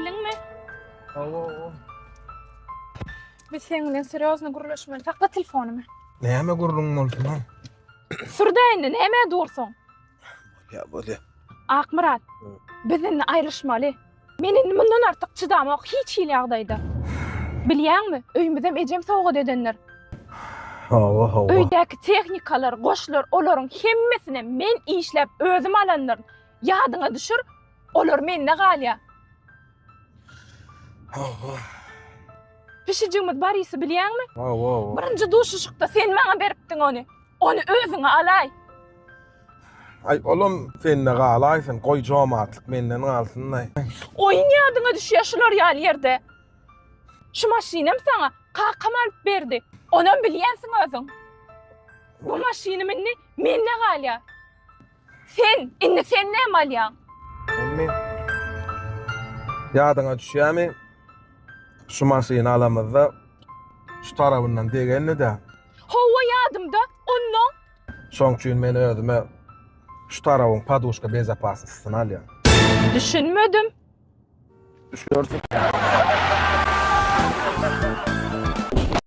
Geldiňmi? Hawa, hawa. Biz seň bilen serýozny gürleşmeli. Sakla telefonymy. Näme gürrüň bolsun ha? Sürde indi, nämä dursuň? Bolýa, bolýa. Akmyrat, biz indi aýrylyşmaly. Men indi mundan artyk çydamok hiç hili ýagdaýda. Bilýäňmi, öýümizem ejem sowgat edendir. Hawa, hawa. Öýdäki tehnikalar, goşlar, olaryň hemmesini men işläp özüm alandyryn. Ýadyňa düşür, olar mende galýar. Hawa. Pişijigimiz Boris'i bilýäňmi? Hawa, hawa. Birinji duşuşykda sen maňa beripdiň ony. Ony özüňe alaý. Aý, olam sende galaýsyn, goý jomartlyk menden galsyn-daý. Oýun ýadyňa düşýär şular ýaly ýerde. Şu maşynam saňa kakam alyp berdi. Onam bilýänsiň özüň. Bu maşynym indi mende galýar. Sen, indi sen näme alýaň? Menmi? Ýadyňa düşýärmi? Şu maşyny alamyzda şu tarabyndan degendi-dä. Hawa ýadymda, onnoň. Şoň üçin men özüme şu tarabyň poduşka bezopasnostyny alýan. Düşünmedim. Düşersiň.